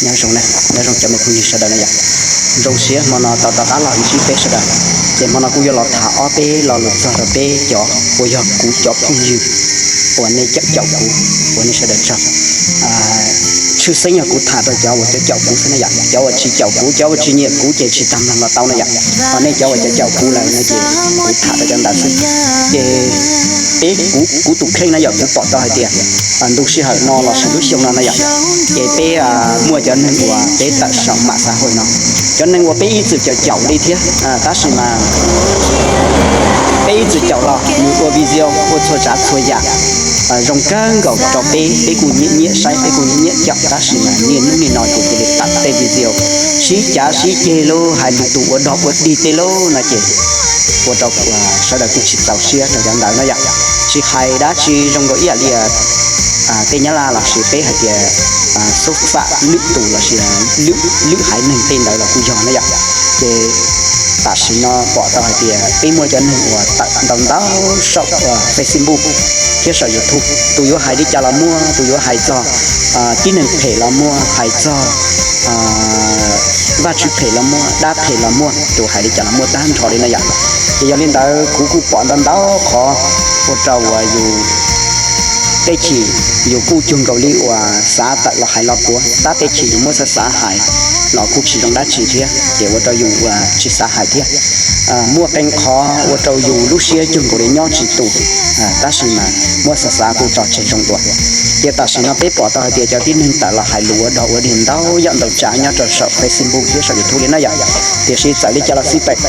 Nyob zoo, nyob zoo cov me phooj ywg sawv daws na yom. Zoo siab hmo no tau rov qab los ntsib peb sawv daws. Ces hmo no kuj yuav los tham ob peb lo lus txog rau peb cov uas yog kuv cov phooj ywg uas nej caum caum kuv, uas nej sawv daws tsaug. Tshwj xeeb yog kuv tham rau cov uas caum caum kuv xwb na yom. Cov uas tsis caum kuv, cov uas tsis nyiam kuv ces tsis tau mloog los tau na yom. Ho nej cov uas caum caum kuv lawm no ces kuv tham rau cov ntawd xwb. Ces peb, kuv, kuv tus kheej na yom, kuv pom tau hais tias ntu sij hawm no lossis lub xyoo no na yom, ces peb muaj cov neeg uas peb tawm saum mam xav hawm no, cov neeg uas peb ib txwm caum caum li thiab, tab sis mas peb ib txwm caum los nws ua video ua txhua tsav txhua yam zoo kawg nkaus rau peb, peb kuj nyiam nyiam saib, peb kuj nyiam nyiam caum, tab sis mas niaj hnub nim no ces cia li tawm tej video sib cav sib ceg lauj, hais lus tus ua dog ua dig tej lauj no ces ua rau sawv daws kuj tsis txaus siab rau cov ntawd na yom. Tsis hais dab tsi zoo nkaus ib yam li tej Nyab Laj lossis peb hais tias xúc phạm lwm tus lossis lwm haiv neeg tej ntawd los kuj yog na yom. Ces tam sim no pom tau hais tias peb muaj cov neeg uas tawm ntau ntau saum Facebook thiab saum YouTube, tus yuav hais li cas los muaj, tus yuav hais txog tib neeg phem los muaj, hais txog Vajtswv phem los muaj, dab phem los muaj, tus hais li cas los muaj tag nrho li na yom. Ces yog li ntawd kuv kuj pom ntau ntau qhov ua rau uas yus tej chim yus kuj cuag nkaus li uas xav tawm los hais los puav, tab tej chim yus muab xav xav hais los kuj tsis zoo dab tsi thiab, ces ua rau yus uas tsis xav hais thiab. Muaj qee qhov ua rau yus lub siab cuag nkaus li nyob tsis tus, tab sis mas muab xav xav kuj tso tseg zoo dua. Ces tam sim no peb pom tau hais tias cov tib neeg tawm los hais lus ua dog ua dig ntau yam ntau tsav nyob rau saum Facebook thiab saum YouTube li na yom. Tiam sis txawm li cas los xij peem,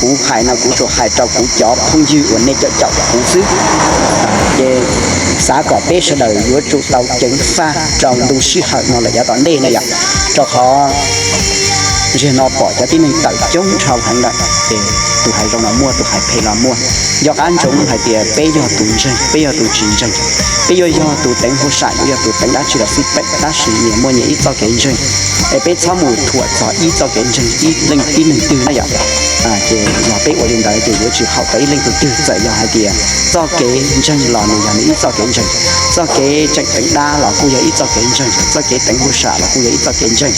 kuv hais no kuv tsuas hais rau kuv cov phooj ywg uas nej caum caum kuv xwb. Ces xav kom peb sawv daws yuav tsum tau ceev faj rau ntu sij hawm no lawm yav tom ntej na yom, rau qhov zaum no pom cov tib neeg tawm coob dhau heev lawm, ces tus hais zoo los muaj, tus hais phem los muaj. Nco qab ntsoov hais tias peb yog tus ntseeg, peb yog tus tsis ntseeg, peb yuav yog tus teev huaj sam, yuav yog tus teev dab tsi los xij peem, tab sis nyias muaj nyias ib txoj kev ntseeg, es peb txhob mus thuam txog ib txoj kev ntseeg ib leej tib neeg twg na yom. Ces yog peb ua li ntawd ces yuav tsis haum tau ib leej tus twg, txawm yog hais tias txoj kev ntseeg los nws yog nws ib txoj kev ntseeg, txoj kev tseem teev dab los kuj yog ib txoj kev ntseeg, txoj kev teev huaj sam los kuj yog ib txoj kev ntseeg.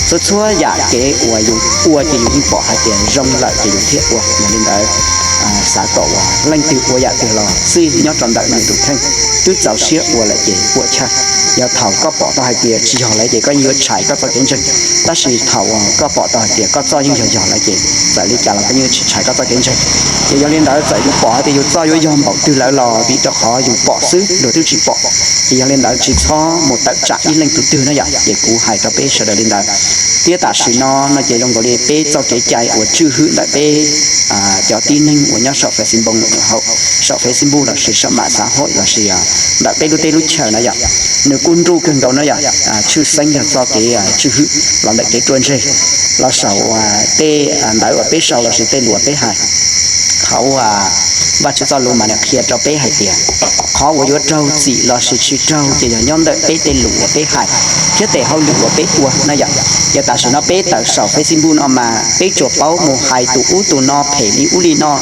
Txhua txhua yam kev uas yus ua ces yus yeej pom hais tias zoo lawm ces yus thiaj ua. Yog li ntawd, xav kom uas leej twg ua yam twg los xij nyob rau ntawm nws tus kheej, twb txaus siab ua lawm ces puam chawj. Yog thaum koj pom tau hais tias tsis yog lawm ces koj yeej yuav tshais koj txoj kev ntseeg, tab sis thaum uas koj pom tau hais tias koj txoj yeej yog yog lawm ces txawm li cas los koj yeej yuav tsis tshais koj txoj kev ntseeg. Ces yog li ntawd txawm yus pom hais tias yus txoj yuav yog npaum twg lawm los vim rau qhov yus pom xwb, luag twb tsis pom. Ces yog li ntawd tsis txhob mus tawm tsam ib leej tus twg na yom. Ces kuv hais rau peb sawv daws li ntawd. Thiab tam sim no no ces zoo nkaus li peb txoj kev cai uas tswj hwm ntawm peb cov tib neeg uas nyob saum Facebook, saum Facebook lossis saum mam xav hawm lossis ntawm peb lub teb lub chaw na yom, nws kuj nruj kawg nkaus na yom. Tshwj xeeb yog txoj kev tswj hwm los ntawm kev ruaj ntseg, los saum tej ntawv uas peb sau lossis tej lus uas peb hais. Qhov uas Vajtswv txoj lus mas nws qhia rau peb hais tias qhov uas yuav raug txim lossis tsis raug ces yog nyob ntawm peb tej lus uas peb hais thiab tes hauj lwm uas peb ua na yom. Ces tam sim no peb tawm saum Facebook no mas peb tsuas paub mus hais tus ub tus no phem li ub li no,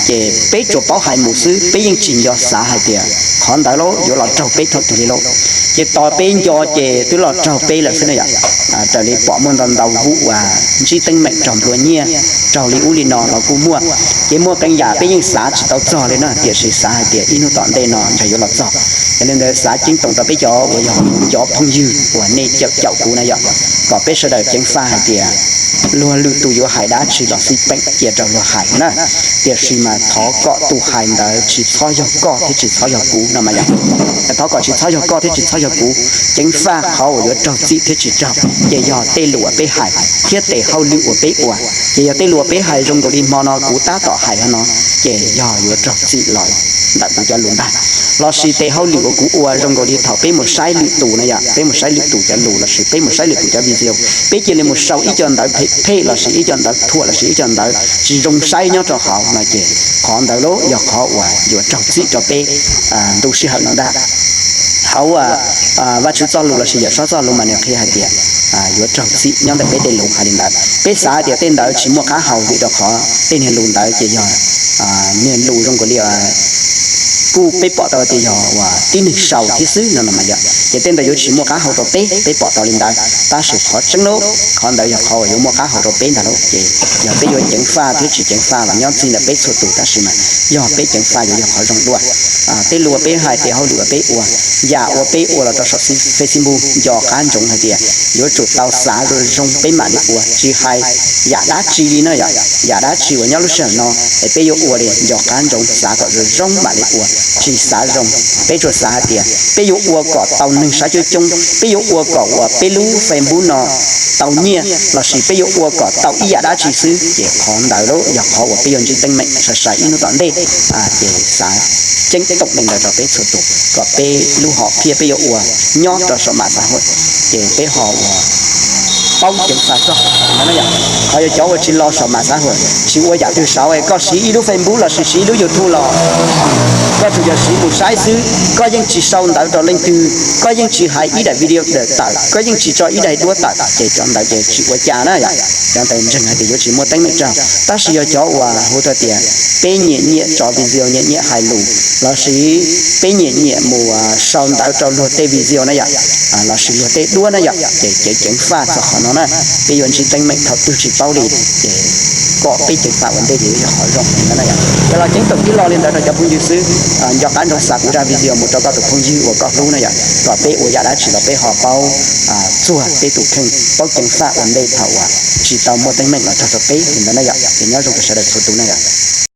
ces peb tsuas paub hais mus xwb, peb yeej tsis nco xav hais tias qhov ntawd lauj yuav los raug peb thaum twg li lauj. Ces tos peb nco ces twb los raug peb lawm xwb na yom. Raws li pom muaj ntau ntau vuj uas ntsib teeb meem raug nplua nyiaj, raug li ub li no los kuj muaj. Ces muaj qee yam peb yeej xav tsis tau txog li na, tiam sis xav hais tias ib hnub tom ntej no ntshe yuav los txog. Yog li ntawd xav ceeb toom rau peb cov uas yog cov phooj ywg uas nej caum caum kuv na yom, kom peb sawv daws ceev faj hais tias luag lwm tus yuav hais dab tsi los xij peem cia rau luag hais na, tiam sis mas thov kom tus hais ntawd tsis txhob yog koj thiab tsis txhob yog kuv no mas yom. Thov kom tsis txhob yog koj thiab tsis txhob yog kuv. Ceev faj qhov uas yuav raug txim thiab tsis raug ces yog tej lus uas peb hais thiab tes hauj lwm uas peb ua. Ces yog tej lus uas peb hais zoo nkaus li hmo no kuv tab tom hais no, ces yog yuav raug txim los ntawm kuv cov lus ntag. Lossis tes hauj lwm uas kuv ua zoo nkaus li thaum peb mus saib lwm tus na yom, peb mus saib lwm tus cov lus lossis peb mus saib lwm tus cov video, peb cia li mus sau ib co ntawv phem phem lossis ib co ntawv thuam lossis ib co ntawv tsis zoo saib nyob rau hauv no ces qhov ntawd los yog qhov uas yuav raug txim rau peb ntu sij hawm no ntag. Hauv Vajtswv txoj lus lossis Yawm Saub txoj lus mas nws qhia hais tias yuav raug txim nyob ntawm peb tej lus hais li ntawd. Peb xav hais tias tej ntawd tsis muaj qab hau vim rau qhov tej niag lus ntawd ces yog niag lus zoo nkaus li kuj peb pom tau tias yog uas tib neeg sau thiab xwb no no mas yog ces tej ntawd yuav tsis muaj qab hau rau peb, peb pom tau li ntawd. Tab sis qhov tseeb lub qhov ntawd yog qhov uas yuav muaj qab hau rau peb ntag lauj. Ces yog peb yuav ceev faj thiab tsis ceev faj los nyob txij ntawm peb txhua tus, tab sis mas yog peb ceev faj yuav yog qhov zoo dua. Tej lus uas peb hais tias hauj lwm uas peb ua, yam uas peb ua los rau saum Facebook nco qab ntsoov hais tias yuav tsum tau xav zoo zoo peb mam li ua, tsis hais yam dab tsi li no yom. Yam dab tsi uas nyob lub sij hawm no es peb yuav ua li nco qab ntsoov xav kom zoo zoo mam li ua, tsis xav zoo. Peb tsuas xav hais tias peb yuav ua kom tau neeg saib coob coob, peb yuav ua kom uas peb lub Facebook no tau nyiaj lossis peb yuav ua kom tau ib yam dab tsi xwb ces qhov ntawd yog qhov uas peb yuav ntsib teeb meem sai sai ib hnub tom ntej. Ces xav ceeb toom li ntawd rau peb txhua tus kom peb lub hom phiaj peb yuav ua nyob rau saum mam xav hawm ces peb ho uas paub ceev faj txog no yom. Qhov yuav cov uas tsis los saum mam xav hawm tsis ua yam twg saud, koj siv ib lub Facebook lossis siv ib lub YouTube los koj tsuas yog siv mus saib xwb, koj yeej tsis sau ntawv rau leej twg, koj yeej tsis hais ib daim video tawm, koj yeej tsis tso ib daim duab tawm ces cov ntawd ces tsis ua cas na yom. Cov ntawd ntseeg hais tias yuav tsis muaj teeb meem rau. Tab sis yog cov uas hu tau tias peb nyiam nyiam tso video, nyiam nyiam hais lus lossis peb nyiam nyiam mus sau ntawv rau luag tej video na yom, lossis luag tej duab na yom ces ceev ceev faj txog qhov no na. Peb yuav ntsib teeb meem thaum twg tsis paub li ces kom peb ceev faj ua ntej ces yuav yog qhov zoo no na yom. Ces los ceeb toom tib lo li ntawd rau cov phooj ywg xwb. Nco qab ntsoov xa kuv zaj video mus rau koj tus phooj ywg uas koj hlub na yom, kom peb ua yam dab tsi los peb ho paub txuag peb tus kheej, paub ceev faj ua ntej thaum uas tsis tau muaj teeb meem los txog rau peb li ntawd na yom. Ces nyob zoo rau sawv daws txhua tus na yom.